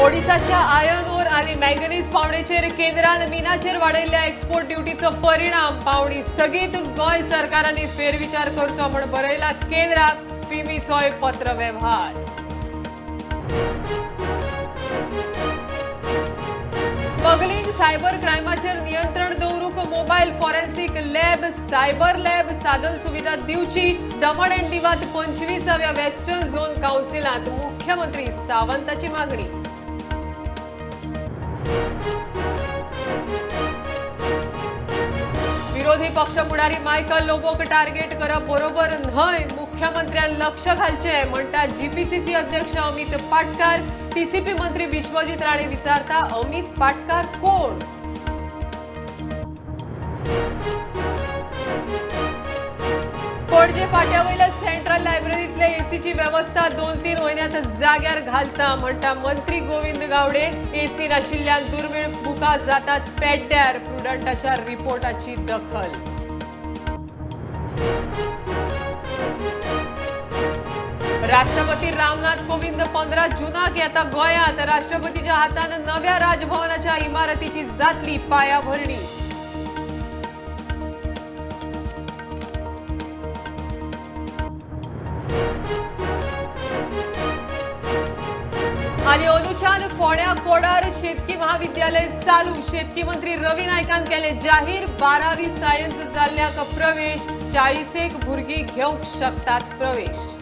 ओडिसाच्या iron ओर आणि manganese पावणेचेर केंद्रान मिनाचेर वाडयल्ल्या export ड्युटीचो परिणाम पावणी स्थगीत गोंय सरकारांनी फेरविचार करचो म्हूण बरयला केंद्राक फिमीचोय पत्र व्यवहार। स्मगलिंग सायबर क्रायमाचेर नियंत्रण दवरूंक mobile forensic lab cyber lab साधन सुविधा दिवची दमण अँड दीवात 25व्या वेस्टर्न झोन काउन्सिलांत मुख्यमंत्री सावंताची मागणी। विरोधी पक्ष फुडारी मायकल लोबोक टार्गेट करप बरोबर न्हय मुख्यमंत्र्यान लक्ष घालचें म्हणटा जीपीसीसी अध्यक्ष अमित पाटकार। टीसीपी मंत्री विश्वजीत राणे विचारता अमित पाटकार कोण? पणजे पाट्यावयल्या सेंट्रल लायब्ररीतल्या एसीची व्यवस्था 2-3 म्हयन्यांत जाग्यार घालता म्हणटा मंत्री गोविंद गावडे। एसी नाशिल्ल्यान दुर्मीळ बुकां जातात पेड्ड्यार प्रुडंटाच्या रिपोर्टाची दखल। राष्ट्रपती रामनाथ कोविंद 15 जूनाक येता गोंयांत। राष्ट्रपतीच्या हातान नव्या राजभवनाच्या इमारतीची जातली पायाभरणी। आणि अंदूच्यान फोंड्या कोडार शेतकी महाविद्यालय चालू। शेतकी मंत्री रवी नायकान केले जाहीर। 12वी सायन्स जाल्ल्याक प्रवेश 40 भुरगीं घेवंक शकतात प्रवेश।